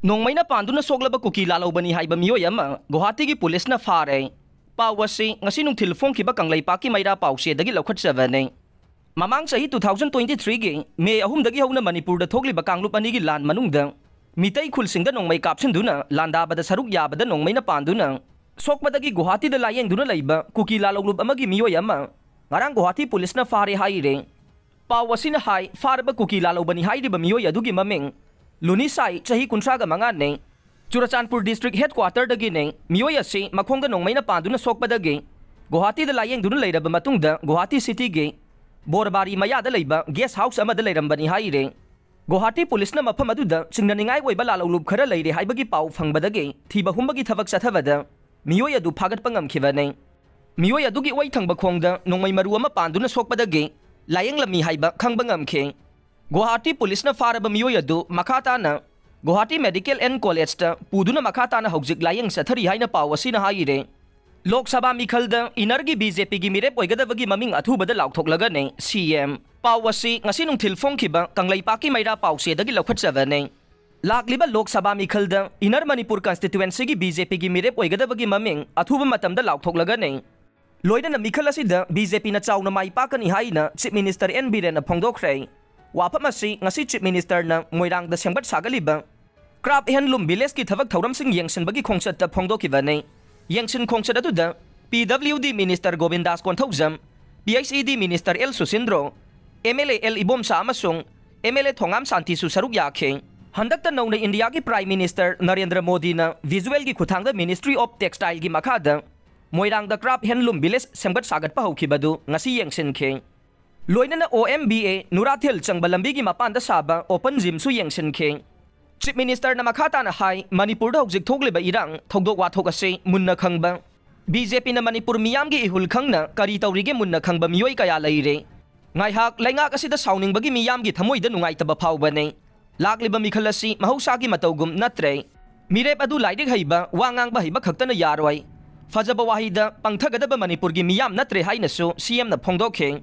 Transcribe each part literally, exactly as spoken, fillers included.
ꯅꯣꯡꯃꯩꯅ ꯄꯥꯟꯗꯨꯅ ꯁꯣꯛꯂꯕ ꯀꯨꯀꯤ ꯂꯥꯂꯧꯕꯅꯤ ꯍꯥꯏꯕ ꯃꯤꯑꯣꯏ ꯑꯃ ꯒꯨꯋꯥꯍꯥꯇꯤꯒꯤ ꯄꯨꯂꯤꯁꯅ ꯐꯥꯔꯦ꯫ ꯄꯥꯎ ꯑꯁꯤ ꯉꯁꯤ ꯅꯨꯡꯊꯤꯜ ꯐꯣꯡꯈꯤꯕ ꯀꯪꯂꯩꯄꯥꯛꯀꯤ ꯃꯩꯔꯥ ꯄꯥꯎꯆꯦꯗꯒꯤ ꯂꯧꯈꯠꯆꯕꯅꯤ꯫ ꯃꯃꯥꯡ ꯆꯍꯤ two thousand twenty-threeꯒꯤ ꯃꯦ ꯑꯍꯨꯝꯗꯒꯤ ꯍꯧꯅ ꯃꯅꯤꯄꯨꯔꯗ ꯊꯣꯛꯂꯤꯕ ꯀꯥꯡꯂꯨꯞ ꯑꯅꯤꯒꯤ ꯂꯥꯟ ꯃꯅꯨꯡꯗ ꯃꯤꯇꯩ ꯈꯨꯜꯁꯤꯡꯗ ꯅꯣꯡꯃꯩ ꯀꯥꯞꯁꯤꯟꯗꯨꯅ ꯂꯥꯟꯗꯥꯕꯗ ꯁꯔꯨꯛ ꯌꯥꯕꯗ ꯅꯣꯡꯃꯩꯅ ꯄꯥꯟꯗꯨꯅ ꯁꯣꯛꯄꯗꯒꯤ ꯒꯨꯋꯥꯍꯥꯇꯤꯗ ꯂꯥꯌꯦꯡꯗꯨꯅ ꯂꯩꯕ ꯀꯨꯀꯤ ꯂꯥꯂꯧꯂꯨꯞ ꯑꯃꯒꯤ ꯃꯤꯑꯣꯏ ꯑꯃ ꯉꯔꯥꯡ ꯒꯨꯋꯥꯍꯥꯇꯤ ꯄꯨꯂꯤꯁꯅ ꯐꯥꯔꯦ ꯍꯥꯏꯔꯦ꯫ ꯄꯥꯎ ꯑꯁꯤꯅ ꯍꯥꯏ, ꯐꯥꯔꯕ ꯀꯨꯀꯤ ꯂꯥꯂꯧꯕꯅꯤ ꯍꯥꯏꯔꯤꯕ ꯃꯤꯑꯣꯏ ꯑꯗꯨꯒꯤ ꯃꯃꯤꯡ ꯂꯨꯅꯤꯁꯥꯏ, ꯆꯍꯤ ꯀꯨꯟꯊ꯭ꯔꯥꯒ ꯃꯉꯥꯅꯤ꯫ ꯆꯨꯔꯆꯥꯟꯄꯨꯔ district headquarterꯗꯒꯤꯅꯤ꯫ ꯃꯤꯑꯣꯏ ꯑꯁꯤ ꯃꯈꯣꯡꯗ ꯅꯣꯡꯃꯩꯅ ꯄꯥꯟꯗꯨꯅ ꯁꯣꯛꯄꯗꯒꯤ ꯒꯨꯋꯥꯍꯥꯇꯤꯗ ꯂꯥꯌꯦꯡꯗꯨꯅ ꯂꯩꯔꯕ ꯃꯇꯨꯡꯗ ꯒꯨꯋꯥꯍꯥꯇꯤ cityꯒꯤ ꯕꯣꯔꯕꯥꯔꯤ ꯃꯌꯥꯗ ꯂꯩꯕ guest house ꯑꯃꯗ ꯂꯩꯔꯝꯕꯅꯤ ꯍꯥꯏꯔꯦ꯫ ꯒꯨꯋꯥꯍꯥꯇꯤ ꯄꯨꯂꯤꯁꯅ ꯃꯐꯝ ꯑꯗꯨꯗ ꯆꯤꯡꯅꯅꯤꯡꯉꯥꯏ ꯑꯣꯏꯕ ꯂꯥꯂꯧꯂꯨꯞ ꯈꯔ ꯂꯩꯔꯦ ꯍꯥꯏꯕꯒꯤ ꯄꯥꯎ ꯐꯪꯕꯗꯒꯤ ꯊꯤꯕ ꯍꯨꯝꯕꯒꯤ ꯊꯕꯛ ꯆꯠꯊꯕꯗ ꯃꯤꯑꯣꯏ ꯑꯗꯨ ꯐꯥꯒꯠꯄ ꯉꯝꯈꯤꯕꯅꯤ꯫ ꯃꯤꯑꯣꯏ ꯑꯗꯨꯒꯤ ꯑꯣꯏ ꯊꯪꯕ ꯈꯣꯡꯗ ꯅꯣꯡꯃꯩ ꯃꯔꯨ ꯑꯃ ꯄꯥꯟꯗꯨꯅ ꯁꯣꯛꯄꯗꯒꯤ ꯂꯥꯌꯦꯡꯂꯝꯃꯤ ꯍꯥꯏꯕ ꯈꯪꯕ ꯉꯝꯈꯤ꯫ ꯒꯨꯋꯥꯍꯥꯇꯤ ꯄꯨꯂꯤꯁꯅ ꯐꯥꯔꯕ ꯃꯤꯑꯣꯏ ꯑꯗꯨ ꯃꯈꯥ ꯇꯥꯅ ꯒꯨꯋꯥꯍꯥꯇꯤ Medical and Collegeꯇ ꯄꯨꯗꯨꯅ ꯃꯈꯥ ꯇꯥꯅ ꯍꯧꯖꯤꯛ ꯂꯥꯌꯦꯡ ꯆꯠꯊꯔꯤ ꯍꯥꯏꯅ ꯄꯥꯎ ꯑꯁꯤꯅ ꯍꯥꯏꯔꯦ꯫ ꯂꯣꯛ ꯁꯚꯥ ꯃꯤꯈꯜꯗ ꯏꯅꯔꯒꯤ BJPꯒꯤ ꯃꯤꯔꯦꯞ ꯑꯣꯏꯒꯗꯕꯒꯤ ꯃꯃꯤꯡ ꯑꯊꯨꯕꯗ ꯂꯥꯎꯊꯣꯛꯂꯒꯅꯤ CM꯫ ꯄꯥꯎ ꯑꯁꯤ ꯉꯁꯤ ꯅꯨꯡꯊꯤꯜ ꯐꯣꯡꯈꯤꯕ ꯀꯪꯂꯩꯄꯥꯛꯀꯤ ꯃꯩꯔꯥ ꯄꯥꯎꯆꯦꯗꯒꯤ ꯂꯧꯈꯠꯆꯕꯅꯤ꯫ ꯂꯥꯛꯂꯤꯕ ꯂꯣꯛ ꯁꯚꯥ ꯃꯤꯈꯜꯗ ꯏꯅꯔ ꯃꯅꯤꯄꯨꯔ constituencyꯒꯤ BJPꯒꯤ ꯃꯤꯔꯦꯞ ꯑꯣꯏꯒꯗꯕꯒꯤ ꯃꯃꯤꯡ ꯑꯊꯨꯕ ꯃꯇꯝꯗ ꯂꯥꯎꯊꯣꯛꯂꯒꯅꯤ꯫ ꯂꯣꯏꯅꯅ ꯃꯤꯈꯜ ꯑꯁꯤꯗ BJPꯅ ꯆꯥꯎꯅ ꯃꯥꯏ ꯄꯥꯛꯀꯅꯤ ꯍꯥꯏꯅ Chief Minister N ꯕꯤꯔꯦꯟꯅ ꯐꯣꯡꯗꯣꯛꯈ꯭ꯔꯦ꯫ ꯋꯥꯐꯝ ꯑꯁꯤ ꯉꯁꯤ Chief Ministerꯅ ꯃꯣꯏꯔꯥꯡꯗ ꯁꯦꯝꯒꯠ ꯁꯥꯒꯠꯂꯤꯕ Craft Handloom Villageꯀꯤ ꯊꯕꯛ ꯊꯧꯔꯝꯁꯤꯡ ꯌꯦꯡꯁꯤꯟꯕꯒꯤ ꯈꯣꯡꯆꯠꯇ ꯐꯣꯡꯗꯣꯛꯈꯤꯕꯅꯤ꯫ ꯌꯦꯡꯁꯤꯟ ꯈꯣꯡꯆꯠ ꯑꯗꯨꯗ PWD Minister Gobindas Konthoujam, PHED Minister L Susindro, MLA L Ibomcha ꯑꯃꯁꯨꯡ MLA ꯊꯣꯉꯥꯝ ꯁꯥꯟꯇꯤꯁꯨ ꯁꯔꯨꯛ ꯌꯥꯈꯤ꯫ ꯍꯟꯗꯛꯇ ꯅꯧꯅ ꯏꯟꯗꯤꯌꯥꯒꯤ Prime Minister ꯅꯔꯦꯟꯗ꯭ꯔ ꯃꯣꯗꯤꯅ visualꯒꯤ ꯈꯨꯠꯊꯥꯡꯗ Ministry of Textileꯒꯤ ꯃꯈꯥꯗ ꯃꯣꯏꯔꯥꯡꯗ Craft Handloom Village ꯁꯦꯝꯒꯠ ꯁꯥꯒꯠꯄ ꯍꯧꯈꯤꯕꯗꯨ ꯉꯁꯤ ꯌꯦꯡꯁꯤꯟꯈꯤ꯫ ꯂꯣꯏꯅꯅ OMBA ꯅꯨꯔꯥꯊꯦꯜ ꯆꯪꯕ ꯂꯝꯕꯤꯒꯤ ꯃꯄꯥꯟꯗ ꯁꯥꯕ open gymꯁꯨ ꯌꯦꯡꯁꯤꯟꯈꯤ꯫ Chief Ministerꯅ ꯃꯈꯥ ꯇꯥꯅ ꯍꯥꯏ, ꯃꯅꯤꯄꯨꯔꯗ ꯍꯧꯖꯤꯛ ꯊꯣꯛꯂꯤꯕ ꯏꯔꯥꯡ, ꯊꯧꯗꯣꯛ ꯋꯥꯊꯣꯛ ꯑꯁꯤ ꯃꯨꯟꯅ ꯈꯪꯕ, BJPꯅ ꯃꯅꯤꯄꯨꯔ ꯃꯤꯌꯥꯝꯒꯤ ꯏꯍꯨꯜ ꯈꯪꯅ ꯀꯔꯤ ꯇꯧꯔꯤꯒꯦ ꯃꯨꯟꯅ ꯈꯪꯕ ꯃꯤꯑꯣꯏ ꯀꯌꯥ ꯂꯩꯔꯦ꯫ ꯉꯥꯏꯍꯥꯛ ꯂꯩꯉꯥꯛ ꯑꯁꯤꯗ ꯁꯥꯎꯅꯤꯡꯕꯒꯤ ꯃꯤꯌꯥꯝꯒꯤ ꯊꯃꯣꯏꯗ ꯅꯨꯡꯉꯥꯏꯇꯕ ꯐꯥꯎꯕꯅꯤ꯫ ꯂꯥꯛꯂꯤꯕ ꯃꯤꯈꯜ ꯑꯁꯤ ꯃꯍꯧꯁꯥꯒꯤ ꯃꯇꯧꯒꯨꯝ ꯅꯠꯇ꯭ꯔꯦ꯫ ꯃꯤꯔꯦꯞ ꯑꯗꯨ ꯂꯥꯏꯔꯤꯛ ꯍꯩꯕ, ꯋꯥ ꯉꯥꯡꯕ ꯍꯩꯕ ꯈꯛꯇꯅ ꯌꯥꯔꯣꯏ꯫ ꯐꯖꯕ ꯋꯥꯍꯩꯗ ꯄꯪꯊꯒꯗꯕ ꯃꯅꯤꯄꯨꯔꯒꯤ ꯃꯤꯌꯥꯝ ꯅꯠꯇ꯭ꯔꯦ ꯍꯥꯏꯅꯁꯨ CMꯅ ꯐꯣꯡꯗꯣꯛꯈꯤ꯫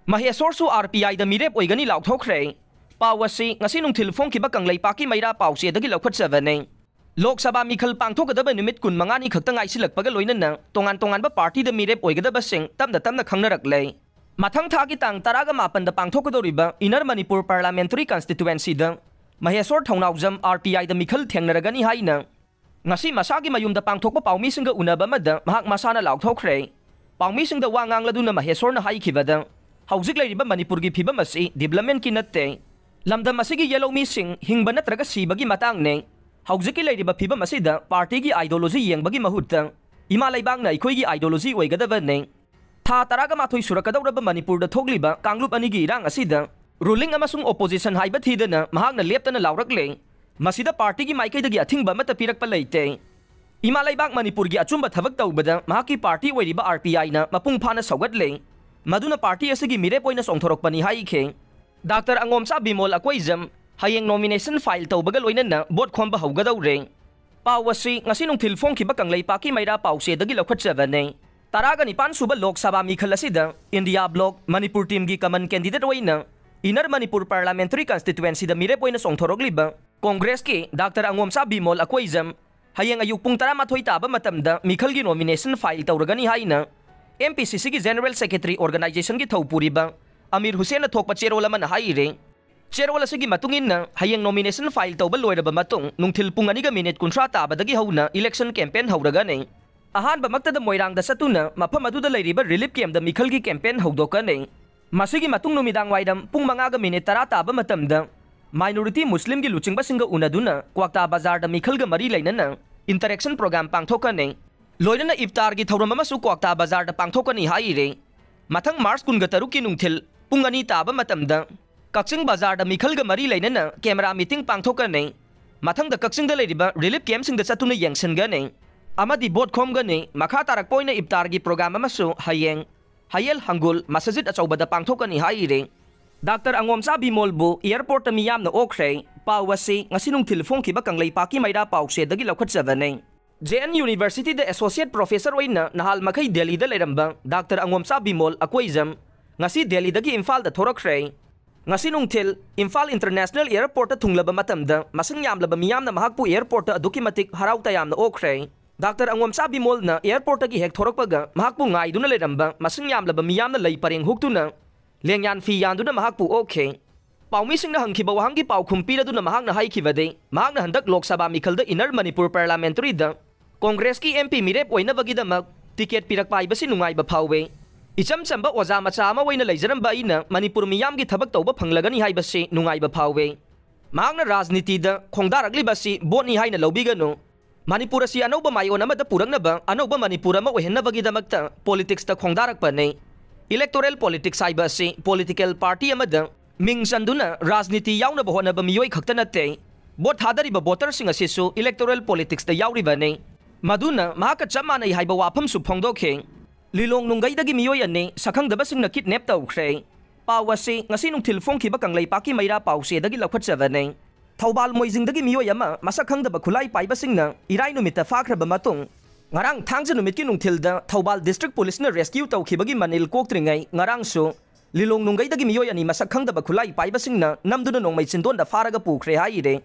ꯃꯍꯦꯁꯣꯔꯁꯨ RPIꯗ ꯃꯤꯔꯦꯞ ꯑꯣꯏꯒꯅꯤ ꯂꯥꯎꯊꯣꯛꯈ꯭ꯔꯦ꯫ ꯄꯥꯎ ꯑꯁꯤ ꯉꯁꯤ ꯅꯨꯡꯊꯤꯜ ꯐꯣꯡꯈꯤꯕ ꯀꯪꯂꯩꯄꯥꯛꯀꯤ ꯃꯩꯔꯥ ꯄꯥꯎꯆꯦꯗꯒꯤ ꯂꯧꯈꯠꯆꯕꯅꯤ꯫ ꯂꯣꯛ ꯁꯚꯥ ꯃꯤꯈꯜ ꯄꯥꯡꯊꯣꯛꯀꯗꯕ ꯅꯨꯃꯤꯠ ꯀꯨꯟꯃꯉꯥꯅꯤ ꯈꯛꯇ ꯉꯥꯏꯁꯤꯜꯂꯛꯄꯒ ꯂꯣꯏꯅꯅ ꯇꯣꯉꯥꯟ ꯇꯣꯉꯥꯟꯕ ꯄꯥꯔꯇꯤꯗ ꯃꯤꯔꯦꯞ ꯑꯣꯏꯒꯗꯕꯁꯤꯡ ꯇꯞꯅ ꯇꯞꯅ ꯈꯪꯅꯔꯛꯂꯦ꯫ ꯃꯊꯪ ꯊꯥꯒꯤ ꯇꯥꯡ ꯇꯔꯥꯒ ꯃꯥꯄꯟꯗ ꯄꯥꯡꯊꯣꯛꯀꯗꯧꯔꯤꯕ ꯏꯅꯔ ꯃꯅꯤꯄꯨꯔ ꯄꯥꯔꯂꯥꯃꯦꯟꯇꯔꯤ ꯀꯟꯁꯇꯤꯇꯨꯋꯦꯟꯁꯤꯗ ꯃꯍꯦꯁꯣꯔ ꯊꯧꯅꯥꯎꯖꯝ ꯑꯥꯔ ꯄꯤ ꯑꯥꯏꯗ ꯃꯤꯈꯜ ꯊꯦꯡꯅꯔꯒꯅꯤ ꯍꯥꯏꯅ ꯉꯁꯤ ꯃꯁꯥꯒꯤ ꯃꯌꯨꯝꯗ ꯄꯥꯡꯊꯣꯛꯄ ꯄꯥꯎꯃꯤꯁꯤꯡꯒ ꯎꯅꯕ ꯑꯃꯗ ꯃꯍꯥꯛ ꯃꯁꯥꯅ ꯂꯥꯎꯊꯣꯛꯈ꯭ꯔꯦ꯫ ꯄꯥꯎꯃꯤꯁꯤꯡꯗ ꯋꯥ ꯉꯥꯡꯂꯗꯨꯅ ꯃꯍꯦꯁꯣꯔꯅ ꯍꯥꯏꯈꯤꯕꯗ, ꯍꯧꯖꯤꯛ ꯂꯩꯔꯤꯕ ꯃꯅꯤꯄꯨꯔꯒꯤ ꯐꯤꯕꯝ ꯑꯁꯤ ꯗꯤꯕꯂꯞꯃꯦꯟꯠꯀꯤ ꯅꯠꯇꯦ꯫ ꯂꯝꯗꯝ ꯑꯁꯤꯒꯤ ꯌꯦꯜꯍꯧꯃꯤꯁꯤꯡ ꯍꯤꯡꯕ ꯅꯠꯇ꯭ꯔꯒ ꯁꯤꯕꯒꯤ ꯃꯇꯥꯡꯅꯦ꯫ ꯍꯧꯖꯤꯛꯀꯤ ꯂꯩꯔꯤꯕ ꯐꯤꯕꯝ ꯑꯁꯤꯗ ꯄꯥꯔꯇꯤꯒꯤ ꯑꯥꯏꯗꯤꯌꯣꯂꯣꯖꯤ ꯌꯦꯡꯕꯒꯤ ꯃꯍꯨꯠꯇ ꯏꯃꯥ ꯂꯩꯕꯥꯛꯅ ꯑꯩꯈꯣꯏꯒꯤ ꯑꯥꯏꯗꯤꯌꯣꯂꯣꯖꯤ ꯑꯣꯏꯒꯗꯕꯅꯦ꯫ ꯊꯥ ꯇꯔꯥꯒ ꯃꯥꯊꯣꯏ ꯁꯨꯔꯛꯀꯗꯧꯔꯕ ꯃꯅꯤꯄꯨꯔꯗ ꯊꯣꯛꯂꯤꯕ ꯀꯥꯡꯂꯨꯞ ꯑꯅꯤꯒꯤ ꯏꯔꯥꯡ ꯑꯁꯤꯗ ꯔꯨꯂꯤꯡ ꯑꯃꯁꯨꯡ ꯑꯣꯄꯣꯖꯤꯁꯟ ꯍꯥꯏꯕ ꯊꯤꯗꯅ ꯃꯍꯥꯛꯅ ꯂꯦꯞꯇꯅ ꯂꯥꯎꯔꯛꯂꯦ꯫ ꯃꯁꯤꯗ ꯄꯥꯔꯇꯤꯒꯤ ꯃꯥꯏꯀꯩꯗꯒꯤ ꯑꯊꯤꯡꯕ ꯑꯃꯠꯇ ꯄꯤꯔꯛꯄ ꯂꯩꯇꯦ꯫ ꯏꯃꯥ ꯂꯩꯕꯥꯛ ꯃꯅꯤꯄꯨꯔꯒꯤ ꯑꯆꯨꯝꯕ ꯊꯕꯛ ꯇꯧꯕꯗ ꯃꯍꯥꯛꯀꯤ ꯄꯥꯔꯇꯤ ꯑꯣꯏꯔꯤꯕ ꯑꯥꯔ ꯄꯤ ꯑꯥꯏꯅ ꯃꯄꯨꯡ ꯐꯥꯅ ꯁꯧꯒꯠꯂꯦ꯫ ꯃꯗꯨꯅ ꯄꯥꯔꯇꯤ ꯑꯁꯤꯒꯤ ꯃꯤꯔꯦꯞ ꯑꯣꯏꯅ ꯆꯣꯡꯊꯣꯔꯛꯄꯅꯤ ꯍꯥꯏꯈꯤ꯫ ꯗꯥꯛꯇꯔ ꯑꯉꯣꯝꯆꯥ ꯕꯤꯃꯣꯜ ꯑꯀꯣꯏꯖꯝ ꯍꯌꯦꯡ ꯅꯣꯃꯤꯅꯦꯁꯟ ꯐꯥꯏꯜ ꯇꯧꯕꯒ ꯂꯣꯏꯅꯅ ꯚꯣꯠ ꯈꯣꯝꯕ ꯍꯧꯒꯗꯧꯔꯦ꯫ ꯄꯥꯎ ꯑꯁꯤ ꯉꯁꯤ ꯅꯨꯡꯊꯤꯜ ꯐꯣꯡꯈꯤꯕ ꯀꯪꯂꯩꯄꯥꯛꯀꯤ ꯃꯩꯔꯥ ꯄꯥꯎꯆꯦꯗꯒꯤ ꯂꯧꯈꯠꯆꯕꯅꯤ꯫ ꯇꯔꯥꯒ ꯅꯤꯄꯥꯟ ꯁꯨꯕ ꯂꯣꯛ ꯁꯚꯥ ꯃꯤꯈꯜ ꯑꯁꯤꯗ ꯏꯟꯗꯤꯌꯥ ꯕ꯭ꯂꯣꯛ ꯃꯅꯤꯄꯨꯔ ꯇꯤꯝꯒꯤ ꯀꯃꯟ ꯀꯦꯟꯗꯤꯗꯦꯠ ꯑꯣꯏꯅ ꯏꯅꯔ ꯃꯅꯤꯄꯨꯔ ꯄꯥꯔꯂꯥꯃꯦꯟꯇꯔꯤ ꯀꯟꯁꯇꯤꯇꯨꯋꯦꯟꯁꯤꯗ ꯃꯤꯔꯦꯞ ꯑꯣꯏꯅ ꯆꯣꯡꯊꯣꯔꯛꯂꯤꯕ ꯀꯣꯡꯒ꯭ꯔꯦꯁꯀꯤ ꯗꯥꯛꯇꯔ ꯑꯉꯣꯝꯆꯥ ꯕꯤꯃꯣꯜ ꯑꯀꯣꯏꯖꯝ ꯍꯌꯦꯡ ꯑꯌꯨꯛ ꯄꯨꯡ ꯇꯔꯥꯃꯥꯊꯣꯏ ꯇꯥꯕ ꯃꯇꯝꯗ ꯃꯤꯈꯜꯒꯤ ꯅꯣꯃꯤꯅꯦꯁꯟ ꯐꯥꯏꯜ ꯇꯧꯔꯒꯅꯤ ꯍꯥꯏꯅ ꯑꯦꯝ ꯄꯤ ꯁꯤ ꯁꯤꯒꯤ ꯖꯦꯅꯔꯦꯜ ꯁꯦꯀ꯭ꯔꯦꯇꯔꯤ ꯑꯣꯔꯒꯅꯥꯏꯖꯦꯁꯟꯒꯤ ꯊꯧꯄꯨꯔꯤꯕ ꯑꯃꯤꯔ ꯍꯨꯁꯦꯟꯅ ꯊꯣꯛꯄ ꯆꯦꯔꯣꯜ ꯑꯃꯅ ꯍꯥꯏꯔꯤ꯫ ꯆꯦꯔꯣꯜ ꯑꯁꯤꯒꯤ ꯃꯇꯨꯡ ꯏꯟꯅ, ꯍꯌꯦꯡ ꯅꯣꯃꯤꯅꯦꯁꯟ ꯐꯥꯏꯜ ꯇꯧꯕ ꯂꯣꯏꯔꯕ ꯃꯇꯨꯡ, ꯅꯨꯡꯊꯤꯜ ꯄꯨꯡ ꯑꯅꯤꯒ ꯃꯤꯅꯤꯠ ꯀꯨꯟꯊ꯭ꯔꯥ ꯇꯥꯕꯗꯒꯤ ꯍꯧꯅ ꯏꯂꯦꯛꯁꯟ ꯀꯦꯝꯄꯦꯟ ꯍꯧꯔꯒꯅꯤ꯫ ꯑꯍꯥꯟꯕꯃꯛꯇꯗ ꯃꯣꯏꯔꯥꯡꯗ ꯆꯠꯇꯨꯅ ꯃꯐꯝ ꯑꯗꯨꯗ ꯂꯩꯔꯤꯕ ꯔꯤꯂꯤꯐ ꯀꯦꯝꯞꯗ ꯃꯤꯈꯜꯒꯤ ꯀꯦꯝꯄꯦꯟ ꯍꯧꯗꯣꯛꯀꯅꯤ꯫ ꯃꯁꯤꯒꯤ ꯃꯇꯨꯡ ꯅꯨꯃꯤꯗꯥꯡ ꯋꯥꯏꯔꯝ ꯄꯨꯡ ꯃꯉꯥꯒ ꯃꯤꯅꯤꯠ ꯇꯔꯥ ꯇꯥꯕ ꯃꯇꯝꯗ ꯃꯥꯏꯅꯣꯔꯤꯇꯤ ꯃꯨꯁꯂꯤꯝꯒꯤ ꯂꯨꯆꯤꯡꯕꯁꯤꯡꯒ ꯎꯅꯗꯨꯅ ꯀ꯭ꯋꯥꯛꯇꯥ ꯕꯖꯥꯔꯗ ꯃꯤꯈꯜꯒ ꯃꯔꯤ ꯂꯩꯅꯅ ꯏꯟꯇꯔꯦꯛꯁꯟ ꯄ꯭ꯔꯣꯒ꯭ꯔꯥꯝ ꯄꯥꯡꯊꯣꯛꯀꯅꯤ꯫ ꯂꯣꯏꯅꯅ ꯏꯐꯇꯥꯔꯒꯤ ꯊꯧꯔꯝ ꯑꯃꯁꯨ ꯀ꯭ꯋꯥꯛꯇꯥ ꯕꯖꯥꯔꯗ ꯄꯥꯡꯊꯣꯛꯀꯅꯤ ꯍꯥꯏꯔꯤ꯫ ꯃꯊꯪ ꯃꯥꯔꯆ ꯀꯨꯟꯒ ꯇꯔꯨꯛꯀꯤ ꯅꯨꯡꯊꯤꯜ ꯄꯨꯡ ꯑꯅꯤ ꯇꯥꯕ ꯃꯇꯝꯗ ꯀꯛꯆꯤꯡ ꯕꯖꯥꯔꯗ ꯃꯤꯈꯜꯒ ꯃꯔꯤ ꯂꯩꯅꯅ ꯀꯦꯃꯦꯔꯥ ꯃꯤꯇꯤꯡ ꯄꯥꯡꯊꯣꯛꯀꯅꯤ꯫ ꯃꯊꯪꯗ ꯀꯛꯆꯤꯡꯗ ꯂꯩꯔꯤꯕ ꯔꯤꯂꯤꯐ ꯀꯦꯝꯞꯁꯤꯡꯗ ꯆꯠꯇꯨꯅ ꯌꯦꯡꯁꯤꯟꯒꯅꯤ ꯑꯃꯗꯤ ꯚꯣꯠ ꯈꯣꯝꯒꯅꯤ꯫ ꯃꯈꯥ ꯇꯥꯔꯛꯄ ꯑꯣꯏꯅ ꯏꯐꯇꯥꯔꯒꯤ ꯄ꯭ꯔꯣꯒ꯭ꯔꯥꯝ ꯑꯃꯁꯨ ꯍꯌꯦꯡ ꯍꯌꯦꯜ ꯍꯪꯒꯨꯜ ꯃꯁꯖꯤꯗ ꯑꯆꯧꯕꯗ ꯄꯥꯡꯊꯣꯛꯀꯅꯤ ꯍꯥꯏꯔꯤ꯫ ꯗꯥꯛꯇꯔ ꯑꯉꯣꯝꯆꯥ ꯕꯤꯃꯣꯜꯕꯨ ꯑꯦꯌꯔꯄꯣꯔꯠꯇ ꯃꯤꯌꯥꯝꯅ ꯑꯣꯛꯈ꯭ꯔꯦ꯫ ꯄꯥꯎ ꯑꯁꯤ ꯉꯁꯤ ꯅꯨꯡꯊꯤꯜ ꯐꯣꯡꯈꯤꯕ ꯀꯪꯂꯩꯄꯥꯛꯀꯤ ꯃꯩꯔꯥ ꯄꯥꯎꯆꯦꯗꯒꯤ ꯂꯧꯈꯠꯆꯕꯅꯤ꯫ ꯖꯦ ꯑꯦꯟ ꯌꯨꯅꯤꯚꯔꯁꯤꯇꯤꯗ ꯑꯦꯁꯣꯁꯤꯌꯦꯠ ꯄ꯭ꯔꯣꯐꯦꯁꯔ ꯑꯣꯏꯅ ꯅꯍꯥꯜ ꯃꯈꯩ ꯗꯦꯜꯂꯤꯗ ꯂꯩꯔꯝꯕ ꯗꯥꯛꯇꯔ ꯑꯉꯣꯝꯆꯥ ꯕꯤꯃꯣꯜ ꯑꯀꯣꯏꯖꯝ ꯉꯁꯤ ꯗꯦꯜꯂꯤꯗꯒꯤ ꯏꯝꯐꯥꯜꯗ ꯊꯣꯔꯛꯈ꯭ꯔꯦ꯫ ꯉꯁꯤ ꯅꯨꯡꯊꯤꯜ ꯏꯝꯐꯥꯜ ꯏꯟꯇꯔꯅꯦꯁꯅꯦꯜ ꯑꯦꯌꯔꯄꯣꯔꯠꯇ ꯊꯨꯡꯂꯕ ꯃꯇꯝꯗ ꯃꯁꯤꯡ ꯌꯥꯝꯂꯕ ꯃꯤꯌꯥꯝꯅ ꯃꯍꯥꯛꯄꯨ ꯑꯦꯌꯔꯄꯣꯔꯠꯇ ꯑꯗꯨꯛꯀꯤ ꯃꯇꯤꯛ ꯍꯔꯥꯎ ꯇꯌꯥꯝꯅ ꯑꯣꯛꯈ꯭ꯔꯦ꯫ ꯗꯥꯛꯇꯔ ꯑꯉꯣꯝꯆꯥ ꯕꯤꯃꯣꯜꯅ ꯑꯦꯌꯔꯄꯣꯔꯠꯇꯒꯤ ꯍꯦꯛ ꯊꯣꯔꯛꯄꯒ ꯃꯍꯥꯛꯄꯨ ꯉꯥꯏꯗꯨꯅ ꯂꯩꯔꯝꯕ ꯃꯁꯤꯡ ꯌꯥꯝꯂꯕ ꯃꯤꯌꯥꯝꯅ ꯂꯩ ꯄꯔꯦꯡ ꯍꯨꯛꯇꯨꯅ ꯂꯦꯡꯌꯥꯟ ꯐꯤ ꯌꯥꯟꯗꯨꯅ ꯃꯍꯥꯛꯄꯨ ꯑꯣꯛꯈꯤ꯫ ꯄꯥꯎꯃꯤꯁꯤꯡꯅ ꯍꯪꯈꯤꯕ ꯋꯥꯍꯪꯒꯤ ꯄꯥꯎꯈꯨꯝ ꯄꯤꯔꯗꯨꯅ ꯃꯍꯥꯛꯅ ꯍꯥꯏꯈꯤꯕꯗꯤ, ꯃꯍꯥꯛꯅ ꯍꯟꯗꯛ Lok Sabha ꯃꯤꯈꯜꯗ inner Manipur ꯄꯥꯔꯂꯥꯃꯦꯟꯇꯔꯤꯗ ꯀꯣꯡꯒ꯭ꯔꯦꯁꯀꯤ M P ꯃꯤꯔꯦꯞ ꯑꯣꯏꯅꯕꯒꯤꯗꯃꯛ ꯇꯤꯀꯦꯠ ꯄꯤꯔꯛꯄ ꯍꯥꯏꯕꯁꯤ ꯅꯨꯡꯉꯥꯏꯕ ꯐꯥꯎꯏ꯫ ꯏꯆꯝ ꯆꯝꯕ ꯑꯣꯖꯥ ꯃꯆꯥ ꯑꯃ ꯑꯣꯏꯅ ꯂꯩꯖꯔꯝꯕ ꯑꯩꯅ ꯃꯅꯤꯄꯨꯔ ꯃꯤꯌꯥꯝꯒꯤ ꯊꯕꯛ ꯇꯧꯕ ꯐꯪꯂꯒꯅꯤ ꯍꯥꯏꯕꯁꯤ ꯅꯨꯡꯉꯥꯏꯕ ꯐꯥꯎꯏ꯫ ꯃꯍꯥꯛꯅ ꯔꯥꯖꯅꯤꯇꯤꯗ ꯈꯣꯡꯗꯥꯔꯛꯂꯤꯕ ꯑꯁꯤ ꯚꯣꯠꯅꯤ ꯍꯥꯏꯅ ꯂꯧꯕꯤꯒꯅꯨ꯫ ꯃꯅꯤꯄꯨꯔ ꯑꯁꯤ ꯑꯅꯧꯕ ꯃꯥꯏꯑꯣꯟ ꯑꯃꯗ ꯄꯨꯔꯛꯅꯕ, ꯑꯅꯧꯕ ꯃꯅꯤꯄꯨꯔ ꯑꯃ ꯑꯣꯏꯍꯟꯅꯕꯒꯤꯗꯃꯛꯇ ꯄꯣꯂꯤꯇꯤꯛꯁꯇ ꯈꯣꯡꯗꯥꯔꯛꯄꯅꯤ꯫ ꯏꯂꯦꯛꯇꯣꯔꯦꯜ ꯄꯣꯂꯤꯇꯤꯛꯁ ꯍꯥꯏꯕ ꯑꯁꯤ ꯄꯣꯂꯤꯇꯤꯀꯦꯜ ꯄꯥꯔꯇꯤ ꯑꯃꯗ ꯃꯤꯡ ꯆꯟꯗꯨꯅ ꯔꯥꯖꯅꯤꯇꯤ ꯌꯥꯎꯅꯕ ꯍꯣꯠꯅꯕ ꯃꯤꯑꯣꯏ ꯈꯛꯇ ꯅꯠꯇꯦ꯫ ꯚꯣꯠ ꯊꯥꯗꯔꯤꯕ ꯚꯣꯇꯔꯁꯤꯡ ꯑꯁꯤꯁꯨ ꯏꯂꯦꯛꯇꯣꯔꯦꯜ ꯄꯣꯂꯤꯇꯤꯛꯁꯇ ꯌꯥꯎꯔꯤꯕꯅꯤ꯫ ꯃꯗꯨꯅ ꯃꯍꯥꯛꯀ ꯆꯞ ꯃꯥꯟꯅꯩ ꯍꯥꯏꯕ ꯋꯥꯐꯝꯁꯨ ꯐꯣꯡꯗꯣꯛꯈꯤ꯫ ꯂꯤꯂꯣꯡ ꯅꯨꯡꯒꯩꯗꯒꯤ ꯃꯤꯑꯣꯏ ꯑꯅꯤ ꯁꯛꯈꯪꯗꯕꯁꯤꯡꯅ ꯀꯤꯗꯅꯦꯞ ꯇꯧꯈ꯭ꯔꯦ꯫ ꯄꯥꯎ ꯑꯁꯤ ꯉꯁꯤ ꯅꯨꯡꯊꯤꯜ ꯐꯣꯡꯈꯤꯕ ꯀꯪꯂꯩꯄꯥꯛꯀꯤ ꯃꯩꯔꯥ ꯄꯥꯎꯆꯦꯗꯒꯤ ꯂꯧꯈꯠꯆꯕꯅꯤ꯫ ꯊꯧꯕꯥꯜ ꯃꯣꯏꯖꯤꯡꯗꯒꯤ ꯃꯤꯑꯣꯏ ꯑꯃ ꯃꯁꯛ ꯈꯪꯗꯕ ꯈꯨꯠꯂꯥꯏ ꯄꯥꯏꯕꯁꯤꯡꯅ ꯏꯔꯥꯏ ꯅꯨꯃꯤꯠꯇ ꯐꯥꯈ꯭ꯔꯕ ꯃꯇꯨꯡ, ꯉꯔꯥꯡ ꯊꯥꯡꯖ ꯅꯨꯃꯤꯠꯀꯤ ꯅꯨꯡꯊꯤꯜꯗ ꯊꯧꯕꯥꯜ ꯗꯤꯁꯇ꯭ꯔꯤꯛ ꯄꯨꯂꯤꯁꯅ ꯔꯦꯁꯀ꯭ꯌꯨ ꯇꯧꯈꯤꯕꯒꯤ ꯃꯅꯤꯜ ꯀꯣꯛꯇ꯭ꯔꯤꯉꯩ ꯉꯔꯥꯡꯁꯨ ꯂꯤꯂꯣꯡ ꯅꯨꯡꯒꯩꯗꯒꯤ ꯃꯤꯑꯣꯏ ꯑꯅꯤ ꯃꯁꯛ ꯈꯪꯗꯕ ꯈꯨꯠꯂꯥꯏ ꯄꯥꯏꯕꯁꯤꯡꯅ ꯅꯝꯗꯨꯅ ꯅꯣꯡꯃꯩ ꯆꯤꯟꯗꯣꯟꯗ ꯐꯥꯔꯒ ꯄꯨꯈ꯭ꯔꯦ ꯍꯥꯏꯔꯤ꯫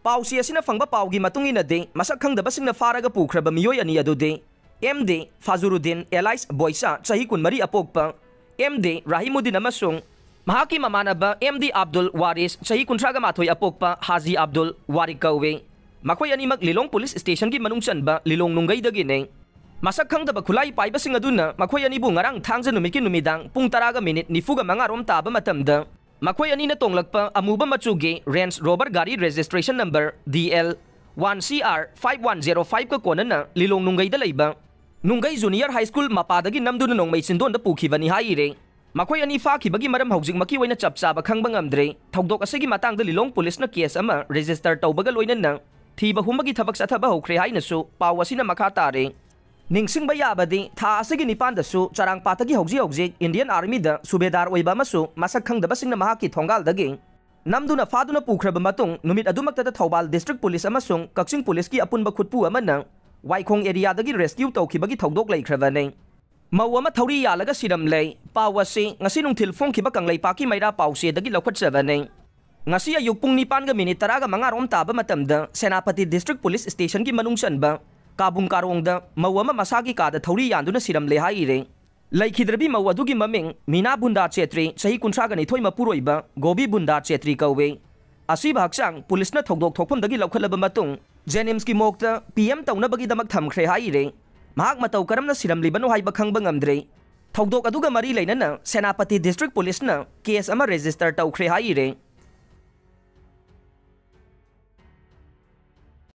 ꯄꯥꯎꯆꯦ ꯑꯁꯤꯅ ꯐꯪꯕ ꯄꯥꯎꯒꯤ ꯃꯇꯨꯡ ꯏꯟꯅꯗꯤ, ꯃꯁꯛ ꯈꯪꯗꯕꯁꯤꯡꯅ ꯐꯥꯔꯒ ꯄꯨꯈ꯭ꯔꯕ ꯃꯤꯑꯣꯏ ꯑꯅꯤ ꯑꯗꯨꯗꯤ ꯑꯦꯝ ꯗꯤ ꯐꯥꯖꯨꯔꯨꯗꯤꯟ ꯑꯦꯂꯥꯏꯁ ꯕꯣꯏꯁꯥ ꯆꯍꯤ ꯀꯨꯟꯃꯔꯤ ꯑꯄꯣꯛꯄ, ꯑꯦꯝ ꯗꯤ ꯔꯥꯍꯤꯃꯨꯗꯤꯟ ꯑꯃꯁꯨꯡ ꯃꯍꯥꯛꯀꯤ ꯃꯃꯥꯟꯅꯕ ꯑꯦꯝ ꯗꯤ ꯑꯕꯗꯨꯜ ꯋꯥꯔꯤꯁ ꯆꯍꯤ ꯀꯨꯟꯊ꯭ꯔꯥꯒ ꯃꯥꯊꯣꯏ ꯑꯄꯣꯛꯄ ꯍꯥꯖꯤ ꯑꯕꯗꯨꯜ ꯋꯥꯔꯤꯛ ꯀꯧꯏ꯫ ꯃꯈꯣꯏ ꯑꯅꯤꯃꯛ ꯂꯤꯂꯣꯡ ꯄꯨꯂꯤꯁ ꯁ꯭ꯇꯦꯁꯟꯒꯤ ꯃꯅꯨꯡ ꯆꯟꯕ ꯂꯤꯂꯣꯡ ꯅꯨꯡꯒꯩꯗꯒꯤꯅꯤ꯫ ꯃꯁꯛ ꯈꯪꯗꯕ ꯈꯨꯠꯂꯥꯏ ꯄꯥꯏꯕꯁꯤꯡ ꯑꯗꯨꯅ ꯃꯈꯣꯏ ꯑꯅꯤꯕꯨ ꯉꯔꯥꯡ ꯊꯥꯡꯖ ꯅꯨꯃꯤꯠꯀꯤ ꯅꯨꯃꯤꯗꯥꯡ ꯄꯨꯡ ꯇꯔꯥꯒ ꯃꯤꯅꯤꯠ ꯅꯤꯐꯨꯒ ꯃꯉꯥꯔꯣꯝ ꯇꯥꯕ ꯃꯇꯝꯗ ꯃꯈꯣꯏ ꯑꯅꯤꯅ ꯇꯣꯡꯂꯛꯄ ꯑꯃꯨꯕ ꯃꯆꯨꯒꯤ ꯔꯦꯟꯖ ꯔꯣꯚꯔ ꯒꯥꯔꯤ registration number D L one C R five one zero ꯐꯥꯏꯚꯀ ꯀꯣꯟꯅꯅ ꯂꯤꯂꯣꯡ ꯅꯨꯡꯒꯩꯗ ꯂꯩꯕ ꯅꯨꯡꯒꯩ ꯖꯨꯅꯤꯌꯔ ꯍꯥꯏ ꯁ꯭ꯀꯨꯜ ꯃꯄꯥꯗꯒꯤ ꯅꯝꯗꯨꯅ ꯅꯣꯡꯃꯩ ꯆꯤꯟꯗꯣꯟꯗ ꯄꯨꯈꯤꯕꯅꯤ ꯍꯥꯏꯔꯤ꯫ ꯃꯈꯣꯏ ꯑꯅꯤ ꯐꯥꯈꯤꯕꯒꯤ ꯃꯔꯝ ꯍꯧꯖꯤꯛꯃꯛꯀꯤ ꯑꯣꯏꯅ ꯆꯞ ꯆꯥꯕ ꯈꯪꯕ ꯉꯝꯗ꯭ꯔꯤ꯫ ꯊꯧꯗꯣꯛ ꯑꯁꯤꯒꯤ ꯃꯇꯥꯡꯗ ꯂꯤꯂꯣꯡ ꯄꯨꯂꯤꯁꯅ ꯀꯦꯁ ꯑꯃ ꯔꯦꯖꯤꯁꯇꯔ ꯇꯧꯕꯒ ꯂꯣꯏꯅꯅ ꯊꯤꯕ ꯍꯨꯝꯕꯒꯤ ꯊꯕꯛ ꯆꯠꯊꯕ ꯍꯧꯈ꯭ꯔꯦ ꯍꯥꯏꯅꯁꯨ ꯄꯥꯎ ꯑꯁꯤꯅ ꯃꯈꯥ ꯇꯥꯔꯤ꯫ ꯅꯤꯡꯁꯤꯡꯕ ꯌꯥꯕꯗꯤ, ꯊꯥ ꯑꯁꯤꯒꯤ ꯅꯤꯄꯥꯟꯗꯁꯨ ꯆꯔꯥꯡꯄꯥꯠꯇꯒꯤ ꯍꯧꯖꯤꯛ ꯍꯧꯖꯤꯛ ꯏꯟꯗꯤꯌꯟ ꯑꯥꯔꯃꯤꯗ ꯁꯨꯕꯦꯗꯥꯔ ꯑꯣꯏꯕ ꯑꯃꯁꯨ ꯃꯁꯛ ꯈꯪꯗꯕꯁꯤꯡꯅ ꯃꯍꯥꯛꯀꯤ ꯊꯣꯡꯒꯥꯜꯗꯒꯤ ꯅꯝꯗꯨꯅ ꯐꯥꯗꯨꯅ ꯄꯨꯈ꯭ꯔꯕ ꯃꯇꯨꯡ, ꯅꯨꯃꯤꯠ ꯑꯗꯨꯃꯛꯇꯗ ꯊꯧꯕꯥꯜ ꯗꯤꯁꯇ꯭ꯔꯤꯛ ꯄꯨꯂꯤꯁ ꯑꯃꯁꯨꯡ ꯀꯛꯆꯤꯡ ꯄꯨꯂꯤꯁꯀꯤ ꯑꯄꯨꯟꯕ ꯈꯨꯠꯄꯨ ꯑꯃꯅ ꯋꯥꯏꯈꯣꯡ ꯑꯦꯔꯤꯌꯥꯗꯒꯤ ꯔꯦꯁꯀ꯭ꯌꯨ ꯇꯧꯈꯤꯕꯒꯤ ꯊꯧꯗꯣꯛ ꯂꯩꯈ꯭ꯔꯕꯅꯤ꯫ ꯃꯧ ꯑꯃ ꯊꯧꯔꯤ ꯌꯥꯜꯂꯒ ꯁꯤꯔꯝꯂꯦ꯫ ꯄꯥꯎ ꯑꯁꯤ ꯉꯁꯤ ꯅꯨꯡꯊꯤꯜ ꯐꯣꯡꯈꯤꯕ ꯀꯪꯂꯩꯄꯥꯛꯀꯤ ꯃꯩꯔꯥ ꯄꯥꯎꯆꯦꯗꯒꯤ ꯂꯧꯈꯠꯆꯕꯅꯤ꯫ ꯉꯁꯤ ꯑꯌꯨꯛ ꯄꯨꯡ ꯅꯤꯄꯥꯟꯒ ꯃꯤꯅꯤꯠ ꯇꯔꯥꯒ ꯃꯉꯥ ꯔꯣꯝ ꯇꯥꯕ ꯃꯇꯝꯗ ꯁꯦꯅꯥꯄꯇꯤ ꯗꯤꯁꯇ꯭ꯔꯤꯛ ꯄꯨꯂꯤꯁ ꯁ꯭ꯇꯦꯁꯟꯒꯤ ꯃꯅꯨꯡ ꯆꯟꯕ ꯀꯥꯕꯨꯡ ꯀꯥꯔꯣꯡꯗ ꯃꯧ ꯑꯃ ꯃꯁꯥꯒꯤ ꯀꯥꯗ ꯊꯧꯔꯤ ꯌꯥꯟꯗꯨꯅ ꯁꯤꯔꯝꯂꯦ ꯍꯥꯏꯔꯦ꯫ ꯂꯩꯈꯤꯗ꯭ꯔꯕꯤ ꯃꯧ ꯑꯗꯨꯒꯤ ꯃꯃꯤꯡ ꯃꯤꯅꯥ ꯕꯨꯟꯗꯥ ꯆꯦꯇ꯭ꯔꯤ, ꯆꯍꯤ ꯀꯨꯟꯊ꯭ꯔꯥꯒ ꯅꯤꯊꯣꯏ, ꯃꯄꯨꯔꯣꯏꯕ ꯒꯣꯕꯤ ꯕꯨꯟꯗꯥ ꯆꯦꯇ꯭ꯔꯤ ꯀꯧꯏ꯫ ꯑꯁꯤꯕ ꯍꯛꯆꯥꯡ ꯄꯨꯂꯤꯁꯅ ꯊꯧꯗꯣꯛ ꯊꯣꯛꯐꯝꯗꯒꯤ ꯂꯧꯈꯠꯂꯕ ꯃꯇꯨꯡ ꯖꯦꯅꯤꯝꯁꯀꯤ ꯃꯣꯔꯒꯇ ꯄꯤ ꯑꯦꯝ ꯇꯧꯅꯕꯒꯤꯗꯃꯛ ꯊꯝꯈ꯭ꯔꯦ ꯍꯥꯏꯔꯦ꯫ ꯃꯍꯥꯛ ꯃꯇꯧ ꯀꯔꯝꯅ ꯁꯤꯔꯝꯂꯤꯕꯅꯣ ꯍꯥꯏꯕ ꯈꯪꯕ ꯉꯝꯗ꯭ꯔꯦ꯫ ꯊꯧꯗꯣꯛ ꯑꯗꯨꯒ ꯃꯔꯤ ꯂꯩꯅꯅ ꯁꯦꯅꯥꯄꯇꯤ ꯗꯤꯁꯇ꯭ꯔꯤꯛ ꯄꯨꯂꯤꯁꯅ ꯀꯦꯁ ꯑꯃ ꯔꯦꯖꯤꯁꯇꯔ ꯇꯧꯈ꯭ꯔꯦ ꯍꯥꯏꯔꯦ꯫